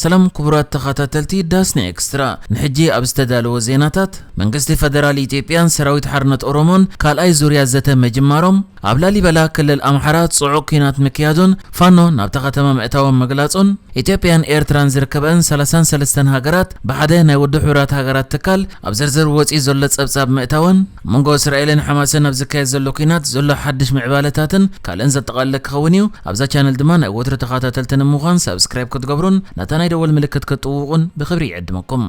ሰላም ክቡራት ተኸታተልቲ ዳስና ኤክስትራ፣ ንሕጂ ኣብ ዝተዳለወ ዜናታት፣ መንግስቲ ፈደራል ኢትዮጵያን ሰራዊት ሓርነት ኦሮሞን ካልኣይ ዙርያ ዘተ ምጅማሮም፣ ኣብ ላሊበላ ክልል ኣምሓራ ጽዑቕ ኲናት ምክያዱን ፋኖ ናብታ ከተማ ምእታዎም ምግላጹን፣ ኢትዮጵያን ኤርትራን ዝርከበን ሰላሳን ሰለስተን ሃገራት ብሓደ ናይ ውድብ ሕቡራት ሃገራት ትካል ኣብ ዝርዝር ወጺኡ ዘሎ ጸብጻብ ምእታወን፣ ኣብ መንጎ እስራኤልን ሓማስን ኣብ ዝካየድ ዘሎ ኲናት ዘሎ ሓድሽ ምዕባለታትን ካልእን ዘጠቓለለ ክኸውን እዩ። ኣብዛ ቻነል ድማ ናይ ወትሩ ተኸታተልቲ ንምዃን ሳብስክራይብ ክትገብሩን ነታ ናይ ደወል ምልክት ክትጥውቑን ብኽብሪ ይዕድመኩም።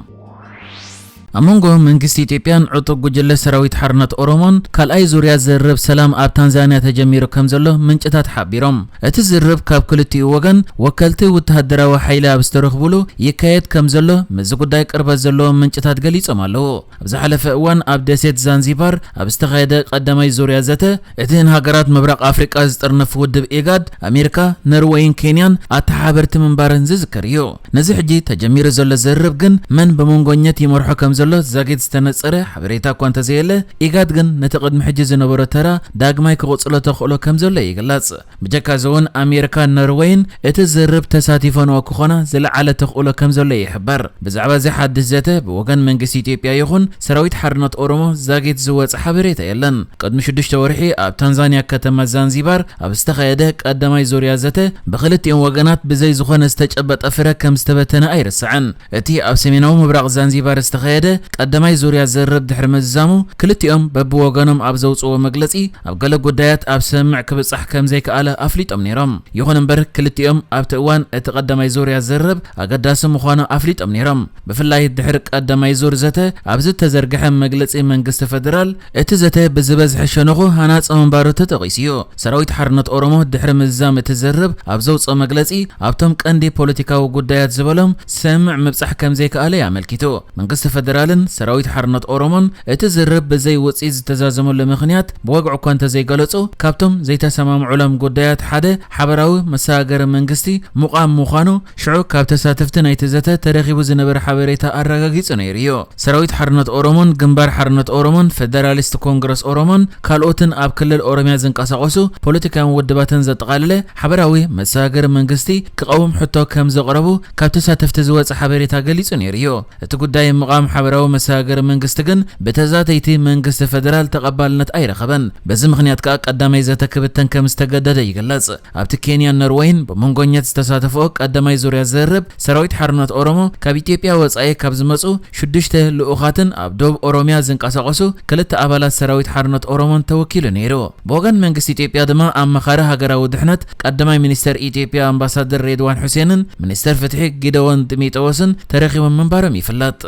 ኣብ መንጎ መንግስቲ ኢትዮጵያን ዕጡቕ ጉጅለ ሰራዊት ሓርነት ኦሮሞን ካልኣይ ዙርያ ዝርርብ ሰላም ኣብ ታንዛንያ ተጀሚሩ ከም ዘሎ ምንጭታት ሓቢሮም። እቲ ዝርርብ ካብ ክልቲኡ ወገን ወከልቲ ወተሃደራዊ ሓይሊ ኣብ ዝተረኽቡሉ ይካየድ ከም ዘሎ ምስዚ ጉዳይ ቅርበት ዘለዎም ምንጭታት ገሊጾም ኣለዉ። ኣብ ዝሓለፈ እዋን ኣብ ደሴት ዛንዚባር ኣብ ዝተኻየደ ቀዳማይ ዙርያ ዘተ፣ እቲ ንሃገራት ምብራቕ ኣፍሪቃ ዝጥርንፍ ውድብ ኢጋድ፣ ኣሜሪካ፣ ኖርወይን ኬንያን ኣተሓባበርቲ ምንባረን ዝዝከር እዩ። ነዚ ሕጂ ተጀሚሩ ዘሎ ዝርርብ ግን መን ብመንጎኘት ይመርሖ ከም ዘሎ ዛጊት ዝተነጸረ ሓበሬታ እኳ እንተዘየለ፣ ኢጋድ ግን ነቲ ቅድሚ ሕጂ ዝነበሮ ተራ ዳግማይ ክቕጽሎ ተኽእሎ ከም ዘሎ ይግለጽ። ብጀካ እዚ እውን ኣሜሪካን ኖርወይን እቲ ዝርርብ ተሳቲፈንኦ ክኾና ዝለዓለ ተኽእሎ ከም ዘሎ ይሕበር። ብዛዕባ እዚ ሓድሽ ዘተ ብወገን መንግስቲ ኢትዮጵያ ይኹን ሰራዊት ሓርነት ኦሮሞ ዛጊት ዝወጸ ሓበሬታ የለን። ቅድሚ ሽዱሽተ ወርሒ ኣብ ታንዛንያ ከተማ ዛንዚባር ኣብ ዝተኻየደ ቀዳማይ ዙርያ ዘተ ብክልቲኦም ወገናት ብዘይ ዝኾነ ዝተጨበጠ ፍረ ከም ዝተበተነ ኣይርሳዕን። እቲ ኣብ ሰሜናዊ ምብራቕ ዛንዚባር ዝተኻየደ ቀዳማይ ዙርያ ዝርርብ ድሕሪ ምዝዛሙ፣ ክልቲኦም በብወገኖም ኣብ ዘውጽዎ መግለጺ፣ ኣብ ገለ ጉዳያት ኣብ ስምምዕ ክብጻሕ ከም ዘይከኣለ ኣፍሊጦም ነይሮም። ይኹን እምበር፣ ክልቲኦም ኣብቲ እዋን እቲ ቀዳማይ ዙርያ ዝርርብ ኣገዳሲ ምዃኑ ኣፍሊጦም ነይሮም። ብፍላይ ድሕሪ ቀዳማይ ዙር ዘተ ኣብ ዝተዘርግሐ መግለጺ መንግስቲ ፈደራል፣ እቲ ዘተ ብዝበዝሐ ሸነኹ ሃናጺ ምንባሩ ተጠቒሱ እዩ። ሰራዊት ሓርነት ኦሮሞ ድሕሪ ምዝዛም እቲ ዝርርብ ኣብ ዘውጽኦ መግለጺ፣ ኣብቶም ቀንዲ ፖለቲካዊ ጉዳያት ዝበሎም ስምምዕ ምብጻሕ ከም ዘይከኣለ እዩ ኣመልኪቱ። መንግስቲ ፈደራልን ሰራዊት ሓርነት ኦሮሞን እቲ ዝርርብ ብዘይ ውጽኢት ዝተዛዘመሉ ምኽንያት ብወግዒ እኳ እንተዘይገለጹ፣ ካብቶም ዘይተሰማምዑሎም ጉዳያት ሓደ ሓበራዊ መሰጋገሪ መንግስቲ ምቋም ምዃኑ ሽዑ ካብ ተሳተፍቲ ናይቲ ዘተ ተረኺቡ ዝነበረ ሓበሬታ ኣረጋጊጹ ነይሩ እዩ። ሰራዊት ሓርነት ኦሮሞን ግንባር ሓርነት ኦሮሞን ፈደራሊስት ኮንግረስ ኦሮሞን ካልኦትን ኣብ ክልል ኦሮሚያ ዝንቀሳቐሱ ፖለቲካውያን ውድባትን ዘጠቓለለ ሓበራዊ መሰጋገሪ መንግስቲ ክቐውም ሕቶ ከም ዘቕረቡ ካብ ተሳተፍቲ ዝወጸ ሓበሬታ ገሊጹ ነይሩ እዩ። እቲ ጉዳይ ምቓም ሓበራዊ መሰጋገሪ መንግስቲ ግን ብተዛተይቲ መንግስቲ ፈደራል ተቐባልነት ኣይረኸበን። በዚ ምኽንያት ከኣ ቀዳማይ ዘተ ክብተን ከም ዝተገደደ ይግለጽ። ኣብቲ ኬንያን ኖርወይን ብመንጎኘት ዝተሳተፍኦ ቀዳማይ ዙርያ ዝርርብ፣ ሰራዊት ሓርነት ኦሮሞ ካብ ኢትዮጵያ ወጻኢ ካብ ዝመጹ ሽዱሽተ ልኡኻትን ኣብ ደቡብ ኦሮሚያ ዝንቀሳቐሱ ክልተ ኣባላት ሰራዊት ሓርነት ኦሮሞን ተወኪሉ ነይሩ። ብወገን መንግስቲ ኢትዮጵያ ድማ ኣማኻሪ ሃገራዊ ድሕነት ቀዳማይ ሚኒስተር ኢትዮጵያ ኣምባሳደር ሬድዋን ሑሴንን ሚኒስተር ፍትሒ ጊደዎን ጢሞቴዎስን ተረኺቦም ምንባሮም ይፍለጥ።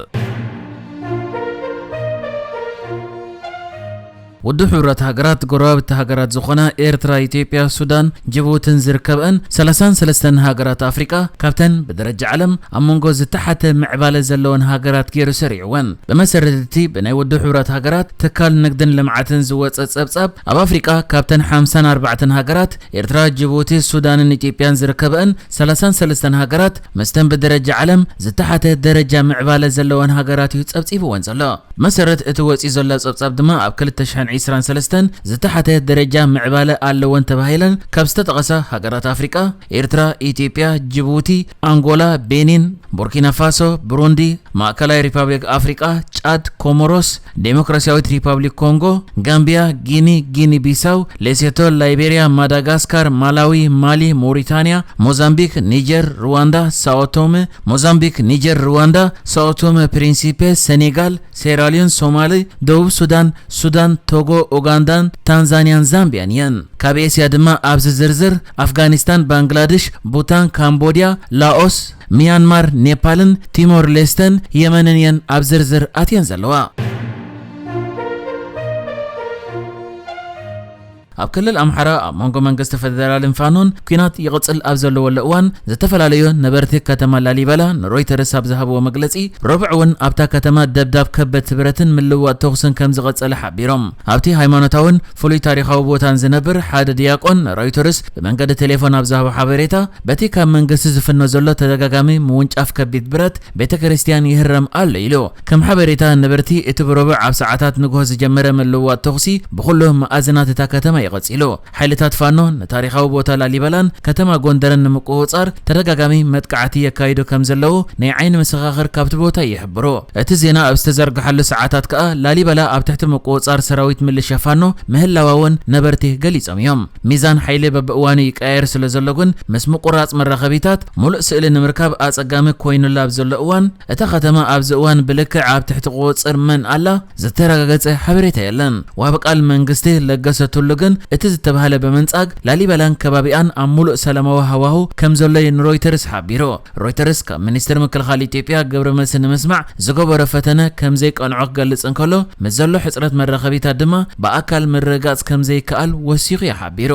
ውድብ ሕቡራት ሃገራት፣ ጎረባብቲ ሃገራት ዝኾና ኤርትራ፣ ኢትዮጵያ፣ ሱዳን፣ ጅቡትን ዝርከብአን ሰላሳን ሰለስተን ሃገራት ኣፍሪቃ፣ ካብተን ብደረጃ ዓለም ኣብ መንጎ ዝተሓተ ምዕባለ ዘለወን ሃገራት ገይሩ ሰሪዕወን። ብመሰረት እቲ ብናይ ውድብ ሕቡራት ሃገራት ትካል ንግድን ልምዓትን ዝወጸ ጸብጻብ፣ ኣብ ኣፍሪቃ ካብተን ሓምሳን ኣርባዕተን ሃገራት፣ ኤርትራ፣ ጅቡቲ፣ ሱዳንን ኢትዮጵያን ዝርከብአን ሰላሳን ሰለስተን ሃገራት፣ ምስተን ብደረጃ ዓለም ዝተሓተ ደረጃ ምዕባለ ዘለወን ሃገራት እዩ ጸብጺብወን ዘሎ። መሰረት እቲ ወጺኡ ዘሎ ጸብጻብ ድማ፣ ኣብ ክልተ ሽሕን ዕስራን ሰለስተን ዝተሓተ ደረጃ ምዕባለ ኣለወን ተባሂለን ካብ ዝተጠቐሳ ሃገራት ኣፍሪቃ፣ ኤርትራ፣ ኢትዮጵያ፣ ጅቡቲ፣ ኣንጎላ፣ ቤኒን፣ ቡርኪና ፋሶ፣ ብሩንዲ፣ ማእከላይ ሪፓብሊክ ኣፍሪቃ፣ ጫድ፣ ኮሞሮስ፣ ዴሞክራሲያዊት ሪፓብሊክ ኮንጎ፣ ጋምቢያ፣ ጊኒ፣ ጊኒ ቢሳው፣ ሌሴቶ፣ ላይቤሪያ፣ ማዳጋስካር፣ ማላዊ፣ ማሊ፣ ሞሪታንያ፣ ሞዛምቢክ፣ ኒጀር፣ ሩዋንዳ፣ ሳኦቶመ፣ ሞዛምቢክ፣ ኒጀር፣ ሩዋንዳ፣ ሳኦቶመ ፕሪንሲፔ፣ ሴኔጋል፣ ሴራሊዮን፣ ሶማሊ፣ ደቡብ ሱዳን፣ ሱዳን፣ ቶጎ፣ ኡጋንዳን ታንዛንያን ዛምቢያን እየን። ካብ ኤስያ ድማ ኣብዚ ዝርዝር ኣፍጋኒስታን፣ ባንግላድሽ፣ ቡታን፣ ካምቦድያ፣ ላኦስ፣ ሚያንማር፣ ኔፓልን ቲሞር ሌስተን የመንን እየን ኣብ ዝርዝር ኣትየን ዘለዋ። ኣብ ክልል ኣምሓራ ኣብ መንጎ መንግስቲ ፈደራልን ፋኖን ኲናት ይቕጽል ኣብ ዘለወሉ እዋን፣ ዝተፈላለዩ ነበርቲ ከተማ ላሊበላ ንሮይተርስ ኣብ ዝሃብዎ መግለጺ፣ ረቡዕ እውን ኣብታ ከተማ ደብዳብ ከበድቲ ብረትን ምልውዋጥ ተኹስን ከም ዝቐጸለ ሓቢሮም። ኣብቲ ሃይማኖታውን ፍሉይ ታሪኻዊ ቦታን ዝነብር ሓደ ዲያቆን ንሮይተርስ ብመንገዲ ቴሌፎን ኣብ ዝሃቦ ሓበሬታ፣ በቲ ካብ መንግስቲ ዝፍኖ ዘሎ ተደጋጋሚ ምውንጫፍ ከቢድ ብረት ቤተ ክርስቲያን ይህረም ኣሎ ኢሉ። ከም ሓበሬታ ነበርቲ፣ እቲ ብረቡዕ ኣብ ሰዓታት ንግሆ ዝጀመረ ምልውዋጥ ተኹሲ ብኹሉ መኣዝናት እታ ከተማ እዩ ቀጺሉ። ሓይልታት ፋኖ ንታሪኻዊ ቦታ ላሊበላን ከተማ ጎንደርን ንምቁጽጻር ተደጋጋሚ መጥቃዕቲ የካይዱ ከም ዘለዉ ናይ ዓይኒ መሰኻኽር ካብቲ ቦታ ይሕብሩ። እቲ ዜና ኣብ ዝተዘርግሓሉ ሰዓታት ከኣ ላሊበላ ኣብ ትሕቲ ምቁጽጻር ሰራዊት ምልሻ ፋኖ ምህላዋ እውን ነበርቲ ገሊጾም እዮም። ሚዛን ሓይሊ በብእዋኑ ይቀያየር ስለ ዘሎ ግን ምስ ምቁራጽ መራኸቢታት ሙሉእ ስእሊ ንምርካብ ኣጸጋሚ ኮይኑላ ኣብ ዘሎ እዋን እታ ከተማ ኣብዚ እዋን ብልክዕ ኣብ ትሕቲ ቁጽጽር መን ኣላ ዝተረጋገጸ ሓበሬታ የለን። ዋቢ ቃል መንግስቲ ለገሰ ቱሉ ግን እቲ ዝተባህለ ብምንጻግ ላሊበላን ከባቢኣን ኣብ ሙሉእ ሰላማዊ ሃዋሁ ከም ዘሎ እዩ ንሮይተርስ ሓቢሩ። ሮይተርስ ካብ ሚኒስትር ምክልኻል ኢትዮጵያ ግብረ መልሲ ንምስማዕ ዝገበሮ ፈተነ ከም ዘይቀንዖ ክገልጽ እንከሎ ምስ ዘሎ ሕጽረት መራኸቢታት ድማ ብኣካል ምርግጋጽ ከም ዘይከኣል ወሲኹ እዩ ሓቢሩ።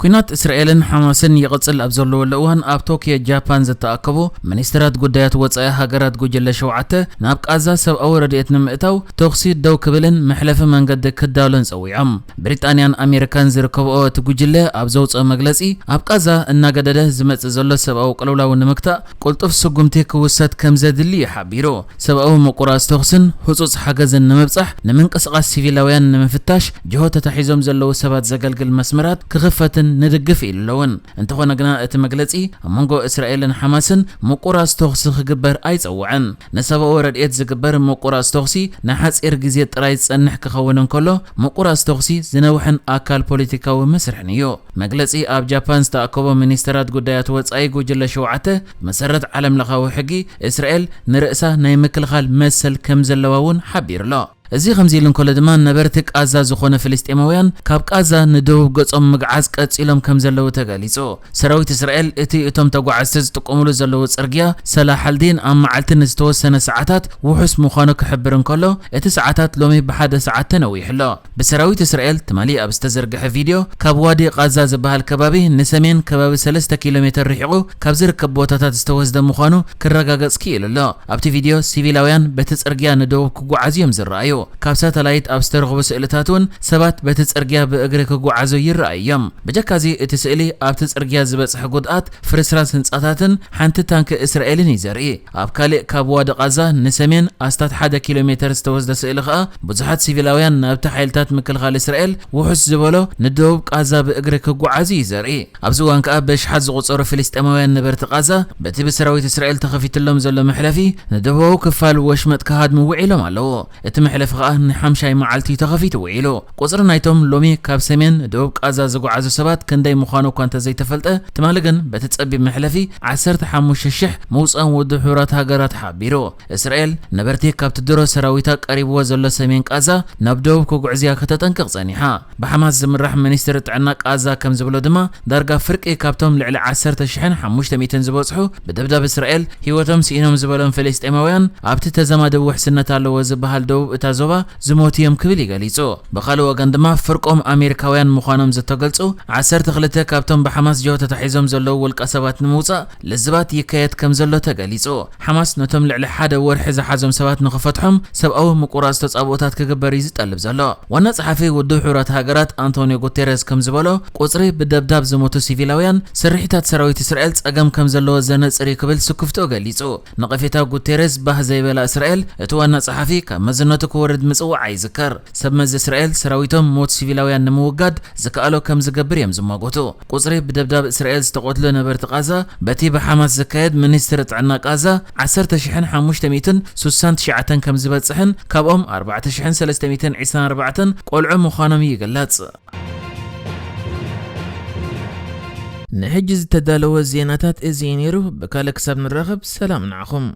ኲናት እስራኤልን ሓማስን ይቕጽል ኣብ ዘለወሉ እዋን ኣብ ቶክዮ ጃፓን ዝተኣከቡ ሚኒስትራት ጉዳያት ወጻኢ ሃገራት ጉጅለ ሸውዓተ ናብ ቃዛ ሰብኣዊ ረድኤት ንምእታው ተኹሲ ደው ክብልን መሕለፊ መንገዲ ክዳሎን ጸዊዖም። ብሪጣንያን ኣሜሪካን ዝርከብኦ እቲ ጉጅለ ኣብ ዘውጽኦ መግለጺ ኣብ ቃዛ እናገደደ ዝመጽእ ዘሎ ሰብኣዊ ቅልውላው ንምግታእ ቅልጡፍ ስጉምቲ ክውሰድ ከም ዘድሊ እዩ ሓቢሩ። ሰብኣዊ ምቁራጽ ተኹስን ህጹጽ ሓገዝን ንምብጻሕ ንምንቅስቓስ ሲቪላውያን ንምፍታሽ ጅሆ ተታሒዞም ዘለዉ ሰባት ዘገልግል መስመራት ክኽፈትን ንድግፍ ኢሉ ኣለውን። እንተኾነ ግና እቲ መግለጺ ኣብ መንጎ እስራኤልን ሓማስን ምቁራጽ ተኹሲ ክግበር ኣይጸውዐን። ንሰብኣዊ ረድኤት ዝግበር ምቁራጽ ተኹሲ ንሓጺር ግዜ ጥራይ ዝጸንሕ ክኸውን እንከሎ ምቁራጽ ተኹሲ ዝነውሕን ኣካል ፖለቲካዊ መስርሕን እዩ። መግለጺ ኣብ ጃፓን ዝተኣከቦ ሚኒስተራት ጉዳያት ወጻኢ ጉጅለ ሸውዓተ መሰረት ዓለምለኻዊ ሕጊ እስራኤል ንርእሳ ናይ ምክልኻል መሰል ከም ዘለዋ እውን ሓቢሩ ኣሎ። እዚ ከምዚ ኢሉ እንከሎ ድማ ነበርቲ ቃዛ ዝኾነ ፍልስጤማውያን ካብ ቃዛ ንደቡብ ገጾም ምግዓዝ ቀጺሎም ከም ዘለዉ ተገሊጹ። ሰራዊት እስራኤል እቲ እቶም ተጓዓዝቲ ዝጥቀሙሉ ዘለዉ ጽርግያ ሰላሐልዲን ኣብ መዓልቲ ንዝተወሰነ ሰዓታት ውሑስ ምዃኑ ክሕብር እንከሎ እቲ ሰዓታት ሎሚ ብሓደ ሰዓት ተነዊሑ ኣሎ። ብሰራዊት እስራኤል ትማሊ ኣብ ዝተዘርግሐ ቪድዮ ካብ ዋዲ ቃዛ ዝበሃል ከባቢ ንሰሜን ከባቢ ሰለስተ ኪሎ ሜተር ርሒቑ ካብ ዝርከብ ቦታታት ዝተወስደ ምዃኑ ክረጋገጽ ክኢሉ ኣሎ። ኣብቲ ቪድዮ ሲቪላውያን በቲ ጽርግያ ንደቡብ ክጓዓዙ እዮም ዝረኣዩ። ካብ ሳተላይት ኣብ ዝተረኽቡ ስእልታት እውን ሰባት በቲ ጽርግያ ብእግሪ ክጓዓዙ ይረኣዩ እዮም። ብጀካዚ እቲ ስእሊ ኣብቲ ጽርግያ ዝበጽሐ ጉድኣት ፍርስራስ ህንጻታትን ሓንቲ ታንኪ እስራኤልን እዩ ዘርኢ። ኣብ ካልእ ካብ ዋዲ ቃዛ ንሰሜን ኣስታት ሓደ ኪሎ ሜተር ዝተወስደ ስእሊ ከኣ ብዙሓት ሲቪላውያን ናብቲ ሓይልታት ምክልኻል እስራኤል ውሑስ ዝበሎ ንደቡብ ቃዛ ብእግሪ ክጓዓዙ እዩ ዘርኢ። ኣብዚ እዋን ከኣ በሽሓት ዝቑጸሩ ፍልስጤማውያን ነበርቲ ቃዛ በቲ ብሰራዊት እስራኤል ተኸፊትሎም ዘሎ መሕለፊ ንደቡባዊ ክፋል ወሽመጥ ክሃድሙ ውዒሎም ኣለዉ። እቲ መሕለፊ ከኣ ንሓምሻይ መዓልቲ እዩ ተኸፊቱ ውዒሉ። ቁጽሪ ናይቶም ሎሚ ካብ ሰሜን ደቡብ ቃዛ ዝጓዓዙ ሰባት ክንደይ ምዃኑ እኳ እንተዘይተፈልጠ፣ ትማሊ ግን በቲ ጸቢብ መሕለፊ ዓሰርተ ሓሙሽተ ሽሕ ምውጻኦም ውድብ ሕቡራት ሃገራት ሓቢሩ። እስራኤል ነበርቲ ካብቲ ድሮ ሰራዊታ ቀሪብዎ ዘሎ ሰሜን ቃዛ ናብ ደቡብ ክጉዕዝያ ከተጠንቅቕ ጸኒሓ። ብሓማስ ዝምራሕ ሚኒስትሪ ጥዕና ቃዛ ከም ዝብሎ ድማ ዳርጋ ፍርቂ ካብቶም ልዕሊ ዓሰርተ ሽሕን ሓሙሽተ ሚእትን ዝበጽሑ ብደብዳብ እስራኤል ህይወቶም ስኢኖም ዝበሎም ፍልስጤማውያን ኣብቲ ተዘማዲ ውሕስነት ኣለዎ ዝበሃል ደቡብ እታ ዞባ ዝሞቱ እዮም ክብል እዩ ገሊጹ። ብኻልእ ወገን ድማ ፍርቆም ኣሜሪካውያን ምዃኖም ዝተገልጹ ዓሰርተ ክልተ ካብቶም ብሓማስ ጅሆ ተታሒዞም ዘለዉ ውልቀ ሰባት ንምውጻእ ልዝባት ይካየድ ከም ዘሎ ተገሊጹ። ሓማስ ነቶም ልዕሊ ሓደ ወርሒ ዝሓዞም ሰባት ንኽፈትሖም ሰብኣዊ ምቁራጽ ተጻብኦታት ክግበር እዩ ዝጠልብ ዘሎ። ዋና ጸሓፊ ውድብ ሕቡራት ሃገራት ኣንቶኒዮ ጉቴረስ ከም ዝበሎ ቁጽሪ ብደብዳብ ዝሞቱ ሲቪላውያን ስርሒታት ሰራዊት እስራኤል ጸገም ከም ዘለዎ ዘነጽር እዩ ክብል ስክፍትኡ ገሊጹ። ነቐፌታ ጉቴረስ ባህ ዘይበላ እስራኤል እቲ ዋና ጸሓፊ ካብ መዝነቱ ክወርድ ምጽዋዓ ይዝከር። ሰብ መዚ እስራኤል ሰራዊቶም ሞት ሲቪላውያን ንምውጋድ ዝከኣሎ ከም ዝገብር እዮም ዝማጎቱ። ቁጽሪ ብደብዳብ እስራኤል ዝተቐትሉ ነበርቲ ቃዛ በቲ ብሓማስ ዝካየድ ሚኒስትሪ ጥዕና ቃዛ ዓሰርተ ሽሕን ሓሙሽተ ሚእትን ስሳን ትሽዓተን ከም ዝበጽሕን ካብኦም ኣርባዕተ ሽሕን ሰለስተ ሚእትን ዕስራን ኣርባዕተን ቆልዑ ምዃኖም ይግለጽ። ንሕጂ ዝተዳለወ ዜናታት እዚ እዩ ነይሩ። ብካልእ ክሳብ ንራኸብ ሰላም ንዓኹም።